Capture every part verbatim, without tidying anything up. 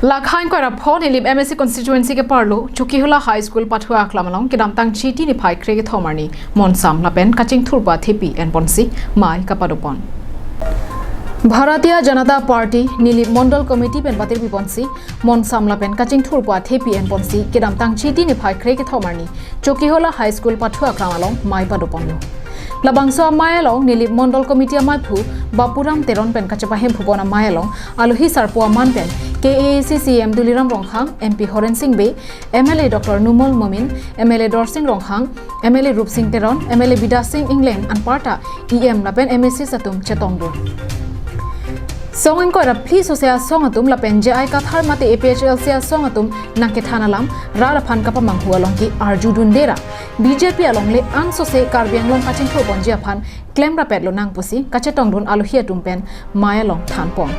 Lakhain koira pho Nilip M A C constituency ke-arlo Chokihola High School Pathua Aklam along kedamtang Chiti niphai krekethom arni monsam lapen kachingthur pu athepi enponsi mei kapadopon. Bharatiya Janata Party Nilip Mondol Committee pen patir piponsi monsam lapen kachingthur pu athepi enponsi kedamtang Chiti niphai krekethom arni Chokihola High School Pathua Aklam along mei padoponlo. Labangso amei along Nilip Mondol Committee amaiphu Bapuram Teron pen kachepahemphupon amei along alohi sarpo aman pen K A A C C E M Tuliram Ronghang, M P Horen Sing Bey, M L A Doctor Numal Momin, M L A Dorsing Ronghang, M L A Rupsing Teron, M L A Bidya Sing Engleng anparta E M lapen M A Cs atum chetongdun. Song ingkoi ra phli sose asong atum lapen J I Kathar mate A P H L C asong atum nangkethan alam rat aphan kapamanghu along ke-arjudunde ra B J P alongle ansose Karbi Anglong kachingthurponji aphan klem rapetlo nang pusi kachetongdun alohi atum pen mei along thanpon.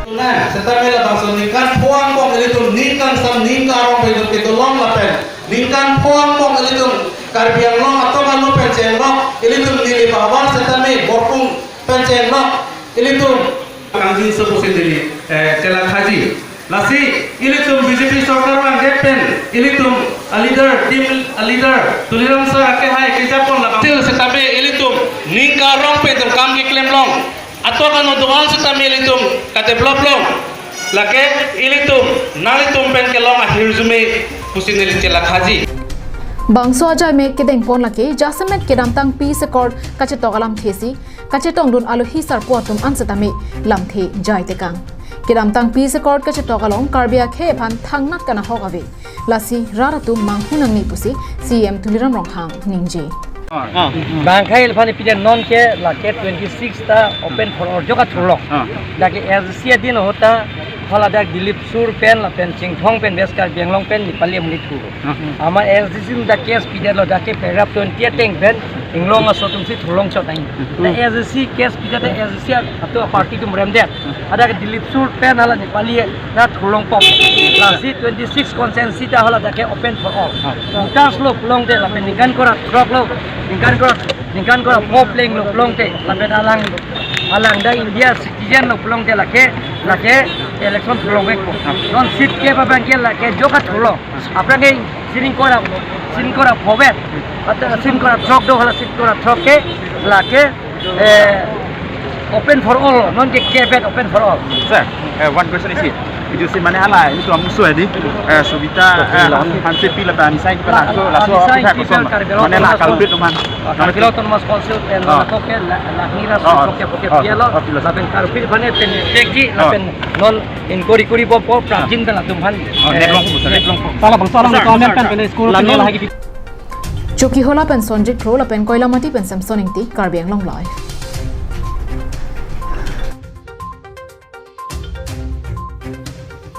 Nang, setame labangso ningkan pho angbong ilitum ningkan sam ningkan arong pen ilitum kedolong lapen ningkan pho angbong ilitum Karbi Anglong atum anu pen chenglok ilitum Nilip ahavar setame Borpung pen chenglok ilitum kangjinso pusi neli, eh, chelakhaji. Lasi ilitum B J P sorkar vangdet pen ilitum a-leader, team a-leader Tuliram sir akehai kejapon labang. Til setame ilitum ningkan arong pen itum kam keklem long. Atok ano doan setame ilitum kadevelop long. Lake ilitum nanglitum pen kelong ahirjume pusi neli chelakhaji. Bangso ajai me kedengpon lake jasemet kedamtang Peace Accord kachetok alamthesi kachetongdun alohi sarpo atum an setame lamthe jai tekang. Kedamtang Peace Accord kachetok along Karbi akhei aphan thangnat kanahok ave. Lasi rat atum manghu nangne pusi C E M Tuliram Ronghang ningje. Ah. Bang akhei aphan pide non ke lake twenty-six ta open for all joka thurlong. Ah. Dak ke A S D C adin ahut ta hala dak Dilip Sur pen lapen Chinthong pen West Karbi Anglong pen Nepali amonit thur. Ah. Amat A S D C dak case pidetlo, dak ke paragraph twenty ateng pen inglong aso atumsi thurlong chot nang. Hmm. Dak A S D C case pidet, dak A S D C atum party atum remdet. Hadak Dilip Sur pen hala Nepali ta thurlongpo. Lasi twenty-six constituency ta hala dak ke open for all. Ah. Voters lo pulote lapen ningkan kora throk lo, ningkan kora, ningkan kora pho plenglo pulote lapen alang, alang dak India citizen lo pulote lake, lake election thurlongvekpo. Ah. Non seat kep abang ke lake joka thurlong. Aphrang ke sini kora, sini kora phovet. Ata sini kora throk do, hala sini kora throk ke lake, eh, open for all, non ke kepet open for all. Sir, eh, one question is here. Itu si mane hala, itu amusu edi, eh, Subita, eh, Hansepi lapen Anisai kita laso, laso Anisai kita kosong. Mane la culprit teman. Karbi Anglong Autonomous Council pen, ah, laso ke la, la nira, oh, so ke, ke, oh, ke lo. Oh, lapen culprit bane pen tekji, oh, lapen non inquiry kuripo, po prajin pen latum han. Oh, eh, neplong po, sir. Neplong po. Sala bang, sala, sir, comment sir, pen, sir, pen school lami pen lagi. Chokihola pen Sonjit Kro lapen Koilamati pen Samson Ingti, Karbi Anglong Live.